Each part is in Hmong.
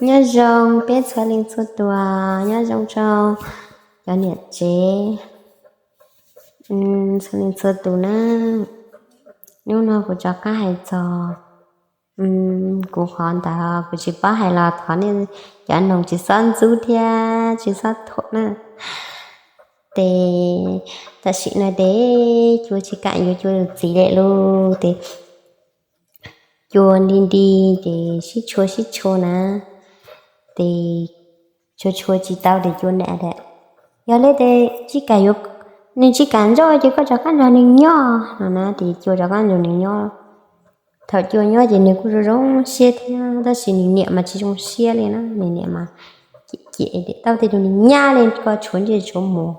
Nyob zoo peb txhua leej txhua tus, nyob zoo rau cov niam tsev txhua leej txhua tus na. Hnub no kuv rov qab hais txog kuv qhov ntawd kuv tsis paub hais los thov nej cov noog tsis txhob ntxub thiab tsis txhob thuam na. Ces tam sim no ces Cua tsis kam yuav Cua tus txiv lawm lauj, ces Cua nti nti ces sib tshua sib tshua na, ces tshua tshua tsis tau ces Cua niam tias, yog li ces tsis kam yuav, nws tsis kam nrauj ces koj rov qab nrog nws nyob no na, ces Cua rov qab nrog nws nyob. Thaum Cua nyob ces nws kuj zoo zoo siab thiab tab sis nws niam mas tsis zoo siab li na, nws niam mas cem cem tias tau tej tus nws nyab li ko tshuav ntsej tshuav muag,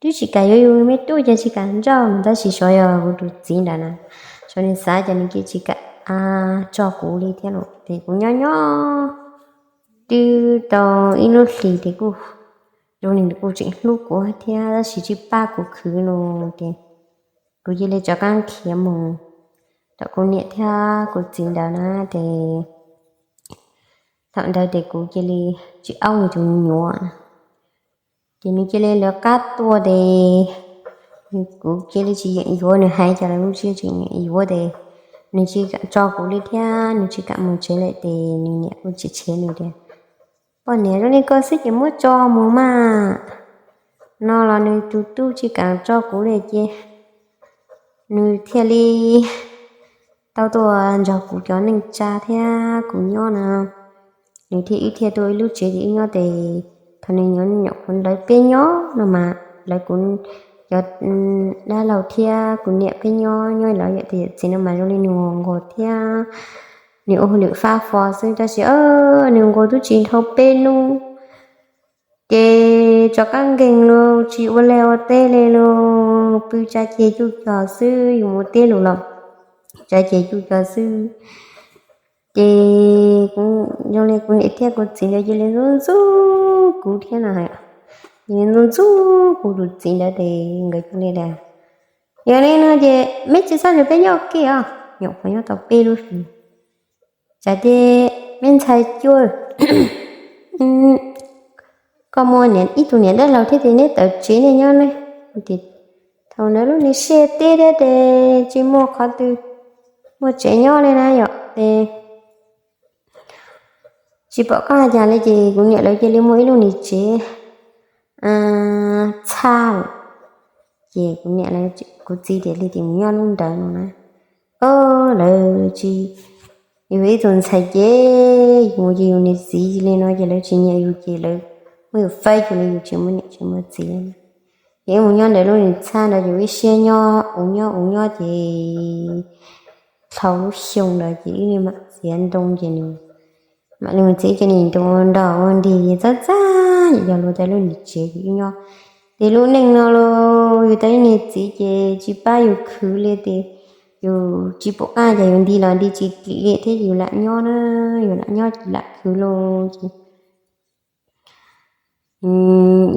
twb tsis kam yuav yus me tub ces tsis kam nrauj no, tab sis xyov yog kuv tus txiv ntawd na, xyov nws xav ces nws cia tsis kam tso kuv li thiab los ces kuv nyob nyob twb tau ib lub hlis ces kuj zoo li nws kuj tseem hlub kuv thiab tab sis tsis pab kuv khwv los ces kuv cia li rov qab khiav mus tom kuv niam thiab kuv txiv ntawd na, ces thaum ntawd ces kuv cia li tsis aub nws tus me nyuam, ces nws cia li lawv qab tuaj ces kuv cia li tsis yeem yuav, nws hais cas los kuv tsis yeem yuav ces nws tsis kam tso kuv li thiab nws tsis kam mus tsev lawm ces nws niam kuj tsis tshev nws tias, poj niam zoo li ko xwb ces muab tso mus mas no los nws tus tub tsis kam tso kuv li ces nws thiaj li tau tuaj nrog kuv cov neej tsa thiab kuv nyob na, nws thiaj wb thiaj tuaj ib lub tsev ces wb nyob ces thaum nws nyuam qhuav ntawd peb nyob no mas lawv kuv cov dab laug thiab kuv niam peb nyob nyob los yam tias yam txiv no mas zoo li nws nquag thiab nws ua hauj lwm fab fo xwb tab sis nws nquag twb tsis dhau peb hnub ces rov qab nkeeg los tsis ua liaj ua teb li los pw tsav ceg cuj cog xwb, yus mus teb lus los tsav ceg cuj cog xwb. Ces kuv zoo li kuv niam thiab kuv txiv nkawd cia li ntxub ntxub kuv thiab no, cia li ntxub ntxub kuv tus txiv ntawd ces nkawd cia li tias, yog li no ces meb tsis txhob nrog peb nyob kiag os, nyuam qhuav nyob tau peb lub hlis, tsam ces meb ntxhais Cua, koj muaj ib tug niam dab laug thiab ces neb tawm tsev nej nyob ne. Thaum ntawd lub niag siab teb thiab ces tsis muaj qhov twg muaj tsev nyob li na yom, ces tsis pom qab hais cas li ces kuv niam lawv cia li muaj ib lub niag tsev txhab, ces kuv niam, kuv txiv tias li ces mus nyob lub ntawd no na. Lawv tsis, yus ib tug ntxhais ces yus mus ces yus niam txiv li no ces lawv tsis nyiam yus ces lawv muab yus faib cia li yus tsis muaj niam tsis muaj txiv. Ces wb mus nyob ntawm lub niag txhab ntawd ces wb ib siab nyob ua nyob ua nyob ces dhau lub xyoo ntawd ces wb mam txiav ntoo ces nws mam li mus txiav cov niag ntoo ua nrog ua nrig txab txab yog luag tej lub niag tsev ces wb nyob. Ces lub neej no los yus tau ib niag txiv ces tsis pab yus khwv li ces yus tsis pom qab ces yus nti los nti tsis kim li thiab yus lam nyob na, yus lam nyob ces lam khwv los ces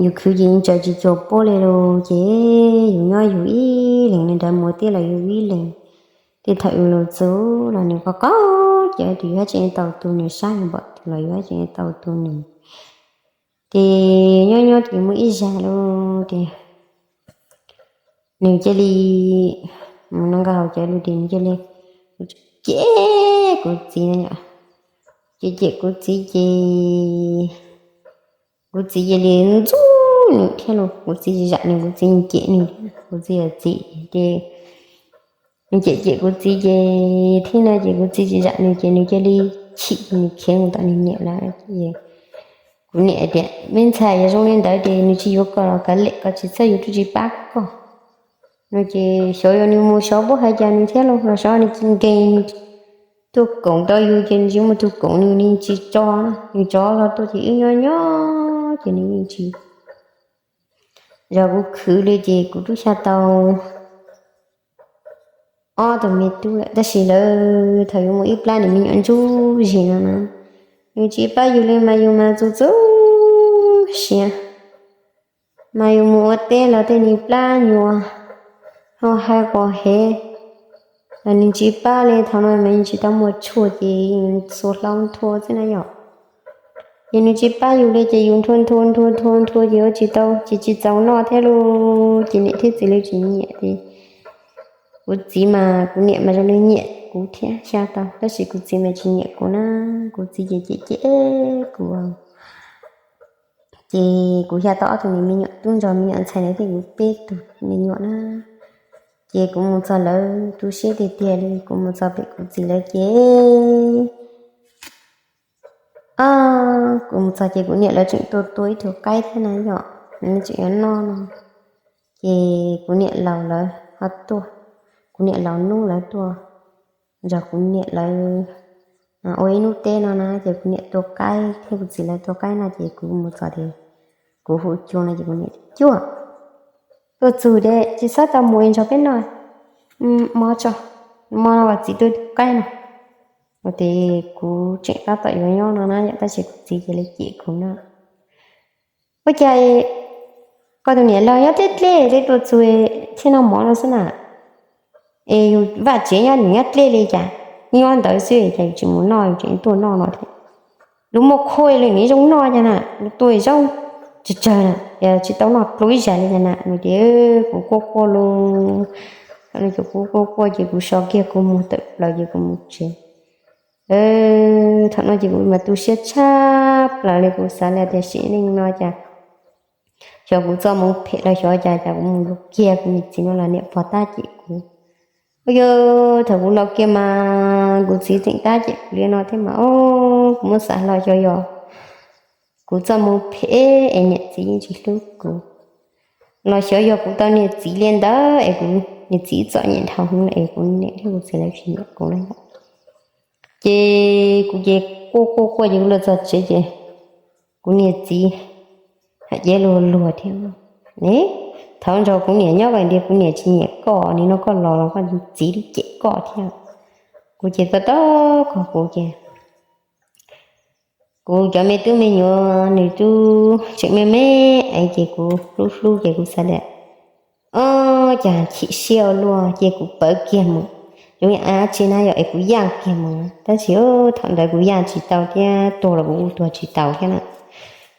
yus khwv ces yeej tsaws tsis cuag puab li los ces yus nyob yus ib leeg li ntawd, mus teb los yus ib leeg. Tej thaum yus los txog los nws qos qos ces tus yus haj tseem tau tu nws, sab yus npom tus los yus haj tseem tau tu nws. Ces nyob nyob ces muaj ib zag lawm ces nws cia li mus nqa hauv cawv lawm ces nws cia li cem kuv txiv no, cem cem kuv txiv ces kuv txiv cia li ntxub nws thiab los kuv txiv tsis zam nws, kuv txiv cem nws thiab kuv txiv yog txiv ces nws cem cem kuv txiv ces thiab no ces kuv txiv tsis zam nws ces nws cia li chim ces nws khiav mus tom nws niam lawm. Kuv niam tias me ntxhais yog zoo li ntawd ces nws tsis yuav koj los kav liam, koj tsis txhob yuav, twb tsis pab koj no ces xyov yog nws mus xyov puab hais cas nws thiab los los xyov nws cia nkees tuaj koom tau yus ces nws tsis muaj tus koom nws, nws tsis tso, nws tso los tuaj ces wb nyob nyob ces nws yeej tsis zam kuv khwv li ces kuv twb xya tau ob tug me tub lawm tab sis lawv thaum yuav mus ib plab nws me nyuam ntsuj zis no na, nws tsis pab yus li mas yus mas txu txu siab, mas yus mus ua teb los tej niag plab nyuag ho hais quas hev Nws tsis pab li, thaum no mas nws tsis tau muaj tshuaj ces xuas hlau nthua xwb na yom. Ces nws tsis pab yus li ces yus nthua nthua nthua nthua nthua ces ua tsis tau ces tsis txaus noj thiab lauj. Ces niam thiab txiv li tsis nyiam ces kuv txiv mas kuv niam mas zoo li nyiam kuv thiab xya tau, tab sis kuv txiv mas tsis nyiam kuv na. Kuv txiv ces cem cem kuv. Ces kuv xya tau ob tug me nyuam tub nrog me nyuam ntxhais na, thiab kuv peb tug me nyuam na. Ces kuv mus txog lawv tu siab tiag tiag li, kuv mus txog pem kuv txiv lawv ces, kuv mus txog ces kuv niam lawv tseem tua tua ib tug qaib thiab na yom, lawv tseem yuav noj no. Ces kuv niam laus lawv ho tuaj, kuv niam laus nub lawv tuaj nrog kuv niam lawv ua ib hnub teb no na, ces kuv niam tua qaib thiab kuv txiv lawv tua qaib no ces kuv mus txog ces kuv hu cuag no ces kuv niam, cuag, tuaj txug de, tsis txhob tau mus nrog peb noj, mob tso, mob no txiv tuaj tua qaib no. Ces kuv tseem tab tom yuav nyob no na yom, tab sis kuv txiv cia li cem kuv no, ua cas koj tus niam laus nyob deb dlej, deb tuaj txug thiab noj mov no xwb na. Es yus vaj tsev nyob nws nyob dlej li cas, nyob ntawd xwb cas yus tsis mus noj, yus tseem tuaj noj no thiab. Lus muaj khoj li nws zoo noj cas na, lus tua zoo tsawg tsawg na, tsis tau noj dua ib zag li cas na no ces kuv quaj quaj lauj. Kuv quaj quaj ces kuv so kiag kuv mus tawm plaws ces kuv mus tsev. Thaum no ces kuv mas tu siab tshaj plaws li, kuv xav li tias sim neej no cas xyov kuv txoj moo phem los xyov cas, cas kuv mus los kiag kuv niam txiv no los niam pog tab cem kuv. Ua yog thaum kuv los kiag mas kuv txiv tseem tab cem kuv li no thiab mas, o, kuv muab xav hlo xyov yog kuv txoj moo phem es niam txiv yeej tsis hlub kuv, los xyov yog kuv tau niam txiv li ntawd es kuv niam txiv txom nyem dhau hwv es kuv niam thiab kuv txiv lawv tsis nyiam kuv na. Ces kuv ces quaj quaj quaj ces kuv los txog tsev ces kuv niam txiv hais luag luag thiab, ne, thov nrog kuv niam nyob kom ntias kuv niam tsis nyiam koj, nim no koj los los koj txiv twb cem koj thiab. Kuv ces tab tom kog kuv ces kuv cov me tub me nyuam nws twb tseem me me es ces kuv hlub hlub ces kuv xav tias, o, cas chim siab ua luaj ces kuv pawv kiag mus. Zoo li ab tsi na yom, es kuv yaj kiag mus, tab sis thaum ntawd kuv yaj tsis tau thiab, tuag los kuv kuj tuag tsis tau thiab na.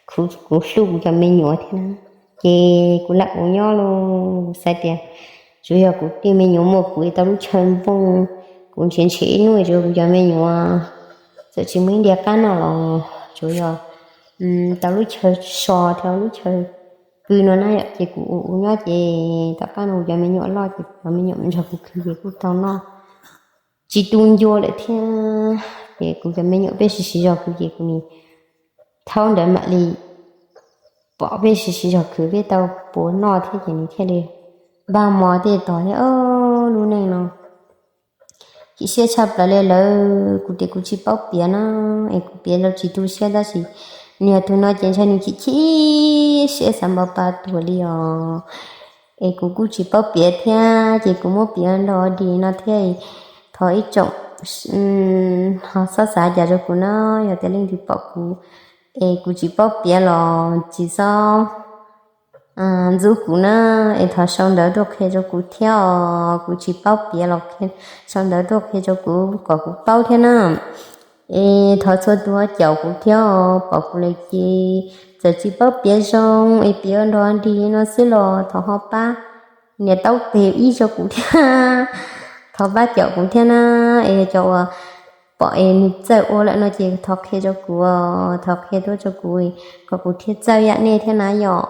Kuv hlub kuv cov me nyuam thiab na, ces kuv lam ua nyob los xav tias tsuas yog kuv tej me nyuam muaj kuv tau lub chaw npoo, kuv nrhiav nrhiav ib hnub tsuas yog kuv cov me nyuam txawm tsis muaj ib diav qab noj los tsuas yog tau lub chaw so thiab lub chaw pw no na yom, ces kuv ua ua nyob ces tom qab no kuv cov me nyuam loj ces kuv cov me nyuam nrog kuv khwv ces kuj tau noj tsis tu ncua lawm thiab. Ces kuv cov me nyuam peb sib sib zog khwv ces kuv nim thaum ntawd mam li pom peb sib sib zog khwv peb tau puas noj thiab ces nws thiaj li npaj mov tej tog thiab. Lub neej no chim siab tshaj plaws li lawm, kuv tias kuv tsis paub piav na, es kuv piav los tsis tu siab tab sis niag tus no ces ntshai nws chim chim siab xav npau pa tuag li os. Es kuv kuj tsis paub piav thiab ces kuv muab piav nrog di no thiab. Thov ib tsoom ho txhob xav cas rau kuv na, yog tias leej twg pom kuv es kuv tsis paub piav los tsis txhob ntxub kuv na, es thov sau ntawv tuaj qhia rau kuv thiab os. Kuv tsis paub piav los sau ntawv tuaj qhia rau kuv kom kuv paub thiab na. Es thov txhua tus caum kuv thiab os, pom kuv lawm ces txawm tsis paub piav zoo es piav nrog nrig li no xwb los thov ho pab nias taub tes ib rau kuv thiab. Thov pab caum kuv thiab na, es cov uas pom es nws txawj ua lawm no ces thov qhia rau kuv, thov qhia tuaj rau kuv kom kuv thiaj txawj yam nej thiab na yom.